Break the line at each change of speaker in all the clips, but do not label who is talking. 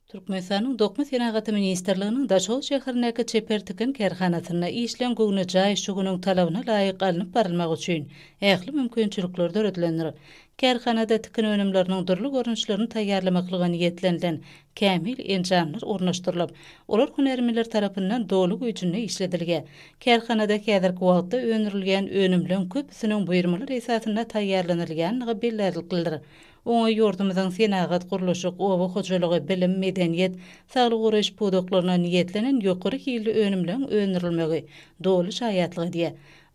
Türkmenistanyň Dokma senagaty ministrliginiň Daşoguz şäherindäki çeper tikin kärhanasynda işleň göwnejaý şu günüň talabyna laýyk alnyp barylmagy üçin ähli mümkinçilikler döredilendir. Kärhanada tikin önümleriniň dürli görnüşlerini taýýarlamaklyga niýetlenilen kämil enjamlar ornaşdyrylyp, olar hünärmenler tarapyndan doly güýjünde işledilýär. Kärhanada häzirki wagtda öndürilýän önümleň köpüsiniň buýurmalar esasynda taýýarlanylýandygy bellärliklidir. Oňa ýurdumyzyň senagat, gurluşyk, oba hojalygy, bilim, medeniýet, saglygy goraýyş pudaklaryna niýetlenen ýokary hilli önümleň öndürilmegi doly şaýatlyk edýär.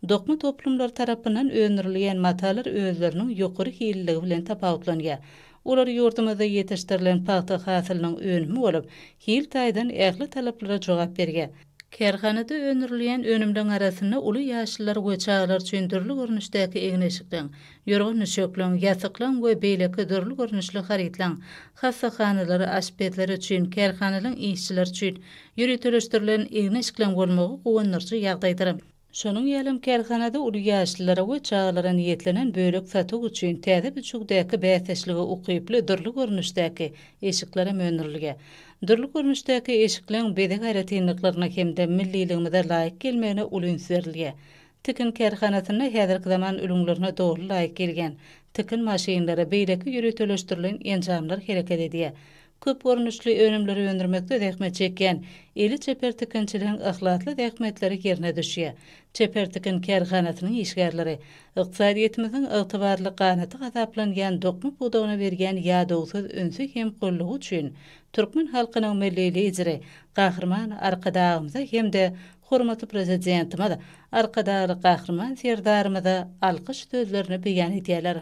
Dokma toplumlary tarapyndan öndürilýän matalar özleriniň ýokary hilliligi bilen tapawutlanýar. Olar ýurdumyzda ýetişdirilen pagta hasylynyň önümi bolup, hil taýdan ähli talaplara jogap berýär. Kärhanada öndürilýän önümleň arasynda uly ýaşlylar we çagalar üçin dürli görnüşdäki egin-eşikleň, ýorgan-düşekleň, ýassyklaň we beýleki dürli görnüşli harytlaň, hassahanalar, aşpezler üçin, kärhanalaryň işçileri üçin ýöriteleşdirilen egin-eşikleň bolmagy guwandyryjy ýagdaýdyr. Şonuň ýalam kärhanada uly ýaşlylara we çagalara niýetlenen bölek satuw üçin täze biçüwdäki bäsdeşlige ukyply dürli görnüşdäki eşiklerem öndürilýär. Dürli görnüşdäki eşikleň bezeg aýratynlyklaryna hem-de milliligimize laýyk gelmegine uly üns berilýär. Tikin kärhanasynda häzirki zaman ülňülerine doly laýyk gelýän tikin maşynlary, beýleki ýöriteleşdirilen enjamlar hereket edýär. Köp görnüşli önümleri öndürmekde zähmet çekýän eli çeper tikinçileriň yhlasly zähmetleri ýerine düşýär. Çeper tikin kärhanasynyň işgärleri ykdysadyýetimiziň ygtybarly ganaty hasaplanýan dokma pudagyna berýän ýadawsyz ünsi hem goldawy üçin türkmen halkynyň Milli Lideri Gahryman Arkadagymyza hem-de hormatly Prezidentimiz Arkadagly Gahryman Serdarymyza alkyş sözlerini beýan edýärler.